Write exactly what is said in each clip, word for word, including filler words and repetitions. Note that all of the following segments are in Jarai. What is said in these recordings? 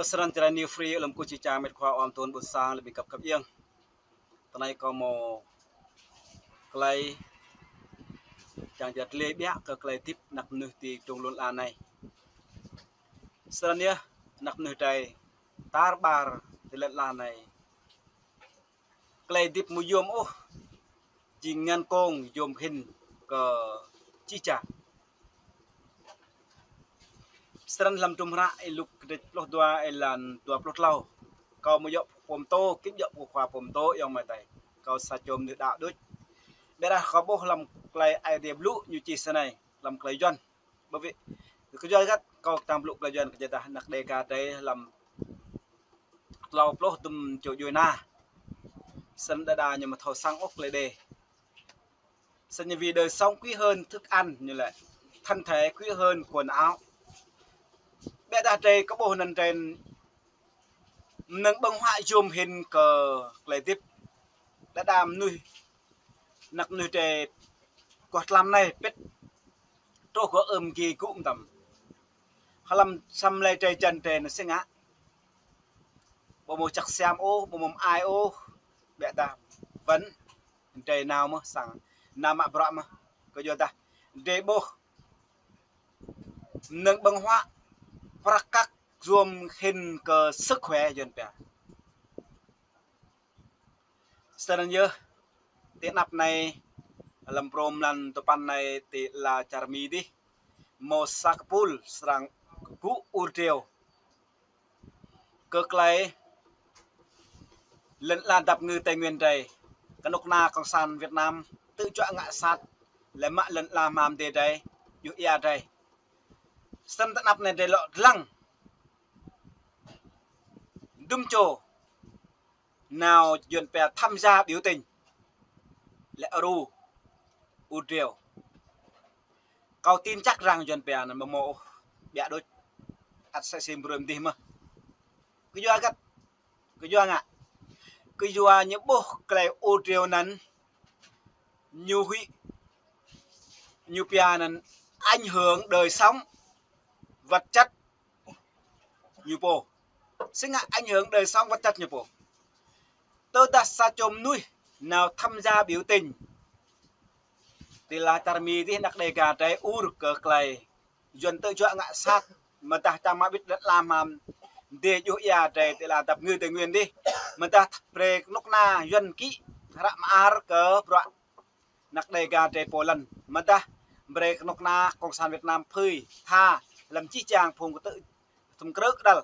Srăng čơrai New Free lăm kơ či čang met khua om tun ƀôn sang lăm ƀing kăp kăp iăng. Tơ anai kâo mâo klei čang čơrai lĕ biă kơ klei hơdip anăp mơnuih ti trùng lun ala anai. Srăng yơh anăp mơnuih drei tar ƀar ti lăn ala anai. Klei hơdip mơ̆ yôm ôh, jing ngăn kông yôm hĭn kơ čih čang. Srăng lăm trum hră Y-Luk kơdrêč pluh dua êlan dua pluh klâo. Kâo mơ̆ djŏ pô pơtô, kĭp djŏ pô khua pơtô, yŏng amai adơi. Kâo sa čô mơnuih đaŏ đôč. Ƀiădah kâo ƀuh lăm klei Aê Diê blŭ ñu čih snei lăm klei Yuăn. Ƀơ wĭ kơ Yuăn găt, kâo čang blŭ klei Yuăn kơ jơdah anăk Đêga drei lăm klâo pluh dŭm čô djuê ana. Srăng đơđa ñu mơ̆ thâo săng ôh klei đe. Srăng ñu vì đời sống quý hơn thức ăn, ñu lĕ thân thể quý hơn quần áo. Ƀiădah drei kơ ƀuh anăn drei mơnơ̆ng ƀơ̆ng huă yôm hĭn kơ klei hơdip. Đơđa mơnuih, anăp mơnuih drei kơ tlam anai pĭt truh kơ ưm gi gŭ mơtam. Hlăm săm lei drei jăn drei anăn si ngă. Ƀu mâo čăk siam ôh, ƀu mâo ai ôh. Ƀiădah wăn drei nao mơ̆ sang, nao mă bruă mơ̆. Kơ yua dah drei ƀuh mơnơ̆ng ƀơ̆ng huă prăk kăk yôm hĭn kơ sức khỏe Yuăn pia. Srăng yơh ti anăp anai, lăm prôm lăn tơpăn anai ti ala čar Mi dih, mâo sa kơpul srăng gŭ ur driâo kơ klei lăn ala dap kngư Tây Nguyên drei. Kơnuk kơna Cộng sản Việt Nam tŭ juă ngă sat lĕ mă lăn ala hmam dê drei, djuh ia drei. Srăng ti anăp anai drei lŏ dlăng dŭm čô nao Yuăn pia tham gia biểu tình lĕ ru ur driâo. Kâo tin chắc rằng Yuăn pia anăn mơ̆ mâo ôh, biă đôč, ăt sĕ sĭ brơi mơdih mơ̆. Kơ yua găt, kơ yua ngă, kơ yua ñu ƀuh klei ur driâo anăn ñu huĭ, ñu pia anăn ảnh hưởng đời sống vật chất ñu pô. Si ngă ảnh hưởng đời sống vật chất ñu pô. Tơdah sa čô mơnuih nao tham gia biểu tình ti ala čar Mi dih, anăk Đêga drei ur kơ klei Yuăn tŭ juă ngă sat, mơdah čang mă wĭt lăn ala hmam dê djuh ia drei ti ala dap kngư Tây Nguyên dih, mơdah brei kơnuk kơna Yuăn kĭ hră mơar kơ bruă anăk Đêga drei pô lăn, mơdah brei kơnuk kơna Cộng sản Việt Nam phưi tha lăm čih čang phung kơtư̆ thŭm krư̆ kơđăl.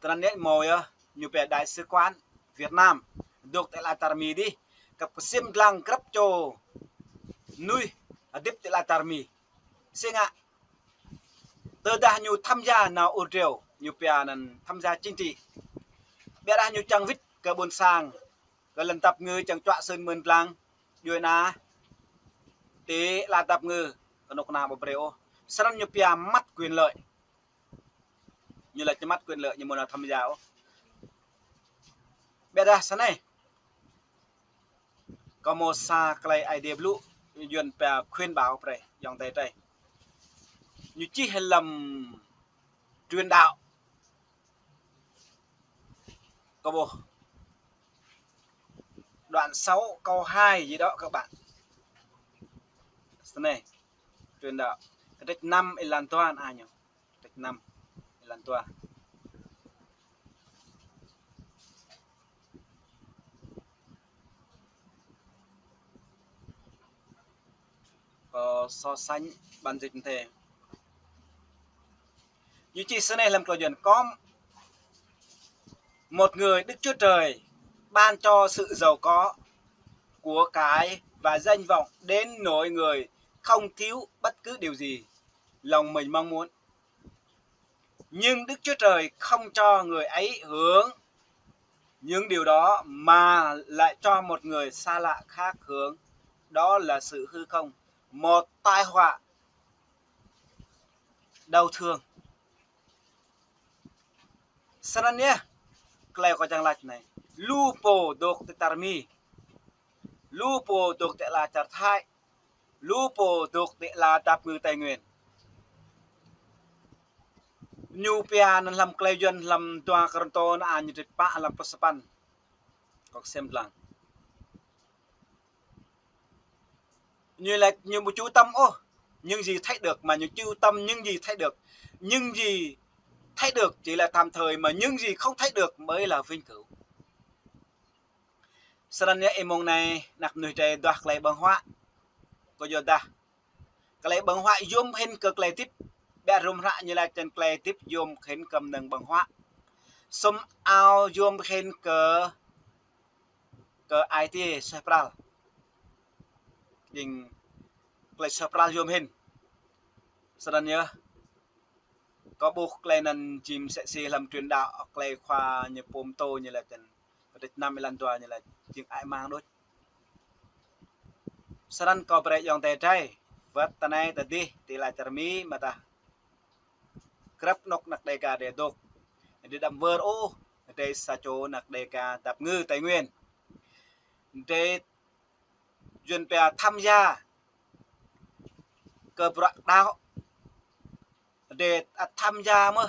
Tơnăn ñu mâo yơh, ñu pia đại sứ quán Việt Nam dôk ti ala čar Mi dih, kăp kơsĭm dlăng grăp čô mơnuih hơdip ti ala čar Mi. Si ngă, tơdah ñu tham gia nao ur driâo, ñu pia anăn tham gia chính trị. Ƀiădah ñu čang wĭt kơ ƀôn sang, kơ lăn dap kngư čang čuă sưn mơ̆n dlăng, djuê ana ti ala dap kngư, kơnuk kơna ƀu brei ôh. Srăng ñu pia mất quyền lợi. Ñu lač ñu mất quyền lợi, ñu mâo nao tham gia ôh. Ƀiădah snei, kâo mâo sa klei Aê Diê blŭ, Yuăn pia khuyên bảo brei ayŏng adei drei. Ñu čih lăm Truyền Đạo. Kâo ƀuh đoạn sáu câu hai gì đó các bạn. Snei, Truyền Đạo. Kơdrêč năm êlan dua anai ñu. Kơdrêč năm êlan dua. Kâo so sánh bản dịch thế. Ñu čih snei lăm klei Yuăn: Có một người Đức Chúa Trời ban cho sự giàu có, của cải và danh vọng đến nỗi người không thiếu bất cứ điều gì lòng mình mong muốn. Nhưng Đức Chúa Trời không cho người ấy hưởng những điều đó mà lại cho một người xa lạ khác hưởng. Đó là sự hư không, một tai họa đau thương. Snăn yơh, klei kâo čang lač anei. Lu pô dôk ti čar Mi, lu pô dôk ti ala čar Thái, lu pô dôk ti ala dap kngư Tây Nguyên. Ñu pia anŭn hlăm klei Yuan hlăm dua Kôrintô anŭn ñu čih pă hlăm pluh sapăn. Kâo sem lăng. Ñu laĭ ñu ƀu chú tâm ôh những gì thấy được, mà ñu chú tâm những gì thấy được. Những gì thấy được chỉ là tạm thời, mà những gì không thấy được mới là vĩnh cửu. Snăn yơh ih mơ̆ng anai, anăk mơnuih drei duah klei ƀơ̆ng huă. Kơ yua dah klei ƀơ̆ng huă yôm hĭn kơ klei hơdip. Ƀiă hrŏm hră ñu laĭ čăn klei hơdip yôm hĭn kơ mơnơ̆ng ƀơ̆ng huă. Sum ao yôm hĭn kơ, kơ ai tiê suaih pral. Jing klei suaih pral yôm hĭn. Snăn yơh. Kâo ƀuh klei anăn jing msĕ si hlăm truyền đạo, klei khua ñu pô mtô ñu laĭ čăn. Kdrêč năm êlan dua ñu laĭ jing ai mang đôč. Snăn kâo brei ayŏng adei drei, wơ̆t tơ anai tơ adih, ti lăn čar Mi, mơ̆ tah grăp anŏ anăk Đêga drei dôk. Drei đăm wơr ôh, drei sa čô anăk Đêga dăp ngư Tây Nguyên. Drei Yuan pia tham gia kơ bruă đăo. Drei ăt tham gia mơ̆n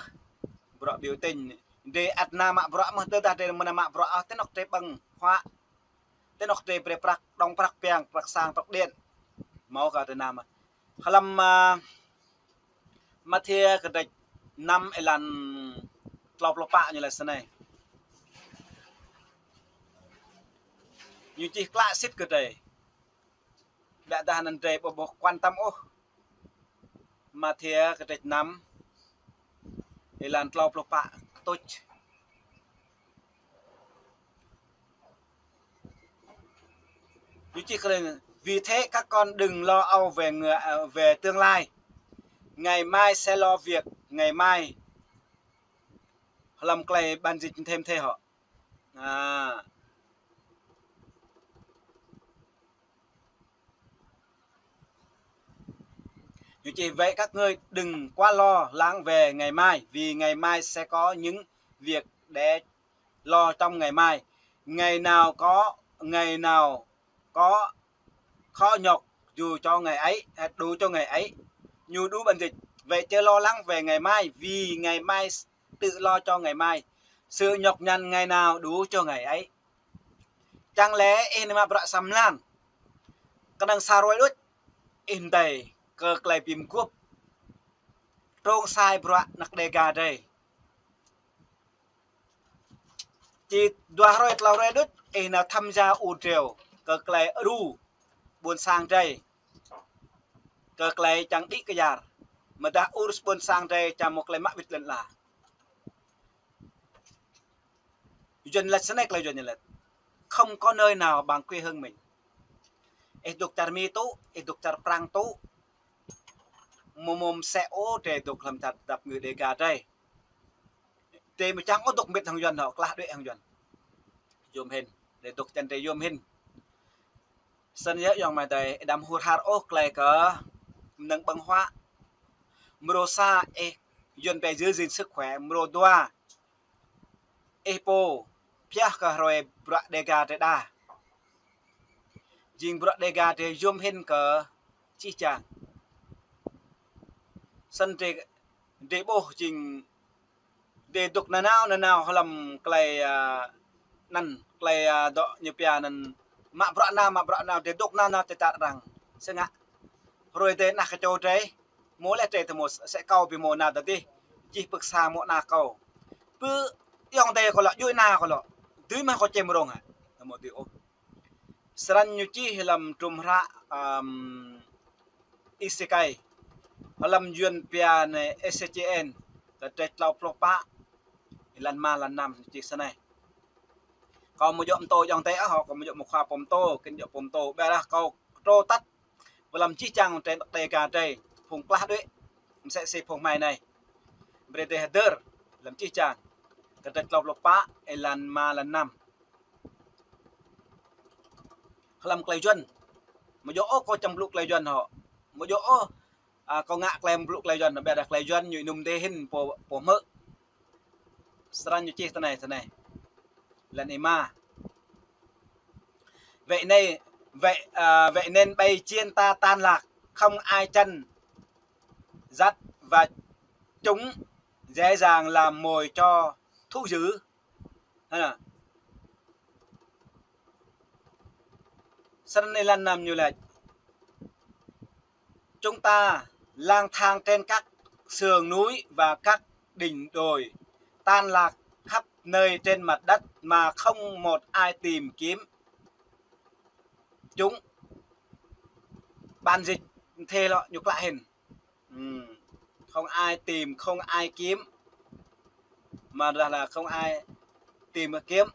bruă biểu tình. Drei ăt nao mă bruă mơ̆n, tơdah drei mơ̆ nao mă bruă ôh, ti anŏ drei ƀơ̆ng huă. Ti anŏ drei brei prăk, dŏng prăk piăng, prăk sang, prăk điện. Hmâo kơ drei nao mơ̆n. Hlăm, a, Mathiơ kdrêč năm êlan tlâo pluh pă ñu laĭ snei. Ñu čih klă sĭt kơ drei. Ƀiă dah anăn drei ƀu ƀuh quan tâm ôh. Mathiơ kdrêč năm êlan tlâo pluh pă tuč. Ñu čih kơ lĕ: Vì thế các con đừng lo âu về người, à, về tương lai. Ngày mai sẽ lo việc ngày mai. Hlăm klei bản dịch thêm thế hŏ. À. Ñu čih: Vậy các ngươi đừng quá lo lắng về ngày mai, vì ngày mai sẽ có những việc để lo trong ngày mai. Ngày nào có, ngày nào có khó nhọc dù cho ngày ấy, à, đủ cho ngày ấy. Ñu đu bản dịch: Vậy chớ lo lắng về ngày mai, vì ngày mai tự lo cho ngày mai. Sự nhọc nhằn ngày nào đủ cho ngày ấy. Čang lĕ ih nao mă bruă sa mlan, kơnơ̆ng sa hruê đôč, ih mdei kơ klei bi mguôp. Trông sai bruă anăk Đêga drei. Či dua hruê, tlâo hruê đôč, ih nao tham gia ur dreo kơ klei ru ƀuôn sang drei, kơ klei čang đĭ kyar. Mơ̆ dah ur ƀuôn sang drei čang mâo klei mă wĭt lŏn ala. Yuan laĭ snei, klei Yuan ñu laĭ: Không có nơi nào bằng quê hương mình. Ih dôk čar Mi tŭ, ih dôk čar Prăng tŭ, mơ̆ mơ̆ msĕ ôh drei dôk hlăm čar dăp ngư Đêga drei. Drei mơ̆ čang ôh dôk mĭt hăng Yuan hŏ, klah đuaĭ hăng Yuan. Yôm hĭn, drei dôk čăn drei yôm hĭn. Snăn yơh ayŏng amai adei, ih đăm hur har ôh klei kơ mơnơ̆ng ƀơ̆ng huă. Mrô sa, ih Yuan pia giữ gìn sức khỏe. Mrô dua, ih pô pioh kơ hruê bruă Đêga drei đa. Jing bruă Đêga drei yôm hĭn kơ čih čang. Snăn drei, drei ƀuh jing drei dôk nanao nanao hlăm klei, a, anăn, klei, a, dŏ ñu pia anăn mă bruă nao, mă bruă nao, drei dôk nanao tơdah arăng. Sơngă hruê drei nao kơ čô drei, mơ̆ lĕ drei tơ mơ̆, msĕ kâo bi mơ̆ nao tơ adih, čih pơksa mơ̆ nao kâo. Pơ ayŏng adei kâo lŏ, djuai nao kâo lŏ. Dưi mơ̆ kâo čem rông hă? Tơ mơ̆ dưi ôh. Snăn ñu čih hlăm hdruôm hră, ưm, Êsêkiel. Hlăm Yuan pia anei Êsêkiel, kdrêč tlâo pluh pă, êlan êma, êlan năm, ñu čih snei. Kâo mơ̆ djŏ mtô ayŏng adei ôh, kâo mơ̆ djŏ mơ̆ khua pô mtô, kơ djŏ pô mtô. Ƀiă dah kâo trô atăt ƀơi hlăm čih čang drei anăk Đêga drei, phung klah đuaĭ, msĕ si phung hmei anei. Brei drei hơdơr hlăm čih čang kdrêč tlâo pluh pă, êlan êma, êlan năm. Hlăm klei Yuan. Mơ̆ djŏ ôh kâo čang blŭ klei Yuan hŏ. Mơ̆ djŏ ôh, a, kâo ngă klei blŭ klei Yuan, ƀiă dah klei Yuan ñu ênŭm dê hĭn pô, pô hmư̆. Snăn ñu čih tơ anei, tơ anei. Êlan êma. Vậy nên, vậy, à, vậy nên bầy chiên ta tan lạc, không ai chăn dắt và chúng dễ dàng làm mồi cho thú dữ. Hă? Snăn êlan năm ñu laĭ: Chúng ta lang thang trên các sườn núi và các đỉnh đồi, tan lạc khắp nơi trên mặt đất mà không một ai tìm kiếm chúng. Bản dịch thê lọ ñu klă hĭn. Ừm, không ai tìm, không ai kiếm. Mà là, là không ai tìm mà kiếm.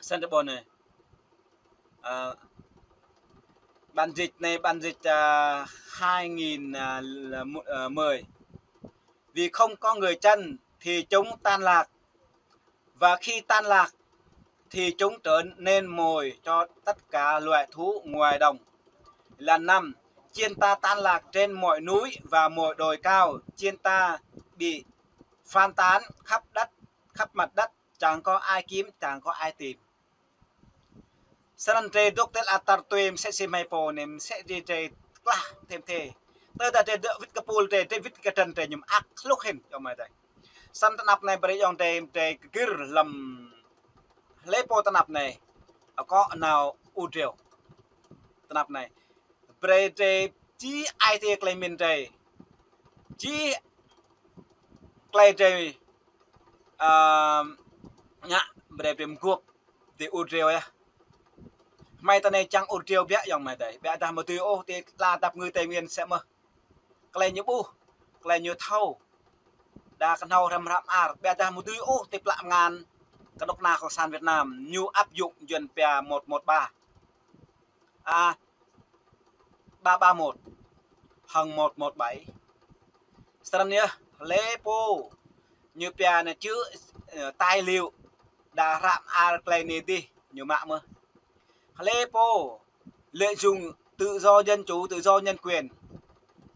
Sân ƀôn anai. Ờ, bản dịch này, bản dịch, à, hai nghìn, à, là mu-, à, mười. Vì không có người chăn thì chúng tan lạc. Và khi tan lạc thì chúng trở nên mồi cho tất cả loại thú ngoài đồng. Êlan năm: Chiên ta tan lạc trên mọi núi và mọi đồi cao, chiên ta bị phân tán khắp đất, khắp mặt đất, chẳng có ai kiếm, chẳng có ai tìm. Snăn drei dŏ tơl atar tui msĕ si hmei pô anai, msĕ si drei klah thim thê. Tơdah drei dŏ wĭt kơ pul drei, drei wĭt kơ drăn drei ñu mơak hluh hĭn, ayŏng amai adơi. Snăn tơnap anai brei ayŏng adơi, drei gir lăm hlei pô tơnap anai, akŏ nao ur driâo. Tơnap anai brei drei čih ai tiê klei mĭn drei, čih klei drei, ơ, ngă, brei drei mguôp, drei ur driâo yơh. Hmei ta anai čang ur driâo biă ayŏng amai adơi. Biă dah mă dưi ôh, ti tla dăp ngư Tây Nguyên sĕ mơh. Klei ñu ƀuh, klei ñu thâo. Đa kơhnâo hrăm hră mơar. Biă dah mă dưi ôh, ti plă mơngan kơnuk kơna Cộng sản Việt Nam ñu áp dụng Yuăn pia một một ba. À, ba ba một hăng một một bảy. Snăn yơh, hlei pô ñu pia anai chữ, ờ, tài liệu, đa hră mơar klei anai dih, ñu mă mơh. Hlei pô lợi dụng tự do dân chủ, tự do nhân quyền,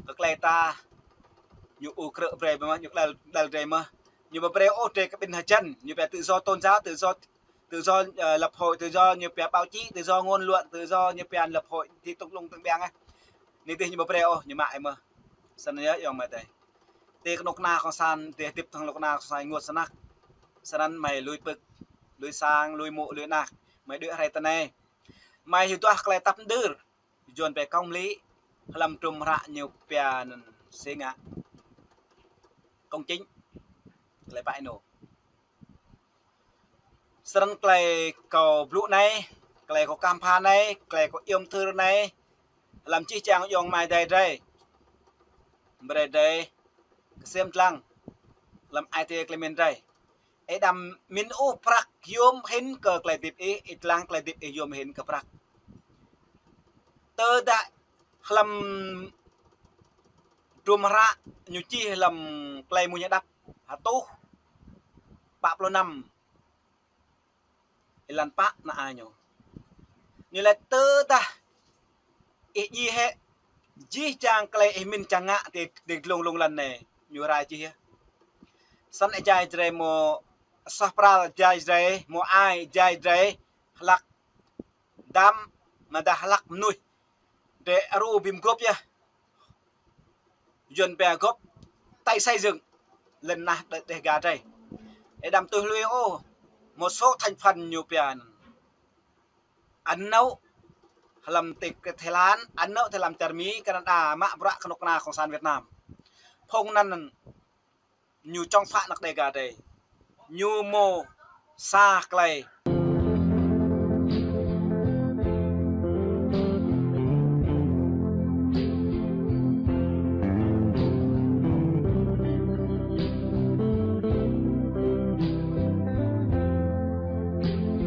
kơ klei ta, ñu ur krư̆ brei mơh, ñu đăl, đăl drei mơh. Ñu ƀu brei ôh drei kơ ƀing hơjăn, ñu pia tự do tôn giáo, tự do tự do, ờ, lập hội, tự do ñu pia báo chí, tự do ngôn luận, tự do ñu pia lập hội, ti tŭk lŭng tơng ƀiăng ah. Anai dih ñu ƀu brei ôh, ñu mă mơh. Snăn yơh ayŏng amai adơi. Ti kơnuk kơna Cộng sản, ti hơdip hăng kơnuk kơna Cộng sản ênguôt snăk. Snăn hmei lui pưk, lui sang, lui mô̆, lui anak. Hmei đuaĭ hrơi tơ anai. Hmei hiu duah klei tăp mơđơr. Yuăn pia công lý, hlăm hdruôm hră ñu pia anăn si ngă công chính, klei pă ênô. Snăn klei kâo blŭ anai, klei kâo khăm pha anai, klei kâo iâu mthưr anai, hlăm jih jang ayŏng amai adơi drei, brei drei ksiêm dlăng hlăm ai tiê klei mĭn drei. Ih đăm mĭn ôh prăk yôm hĭn kơ klei hơdip ih, ih dlăng klei hơdip ih yôm hĭn kơ prăk. Tơdah hlăm hdruôm hră ñu čih hlăm Klei Mmuñ Hơđăp hơtuh pă pluh năm, êlan pă anai ñu. Ñu laĭ tơdah ih djai hĕ jih jang klei ih mĭn čang ngă ti, ti dlông lông lăn anai, ñu rai jih yơh. Snăn ih djai drei mơ̆ soh pral, ih djai drei mơ̆ ai, ih djai drei hlăk dăm, amâodah hlăk mnuih. Drei aru bi mguôp yơh. Yuăn pia góp tay xây dựng lŏn nah đe-, Đêga drei. Ih đăm tui lui ôh, một số thành phần ñu pia anŭn. Anŭn hlăm ti Thái Lan, anŭn ti hlăm čar Mi, Canada, mă bruă kơnuk kơna Cộng sản Việt Nam. Phung anăn ñu čŏng phă anak Đêga drei. Ñu mơ̆ sa klei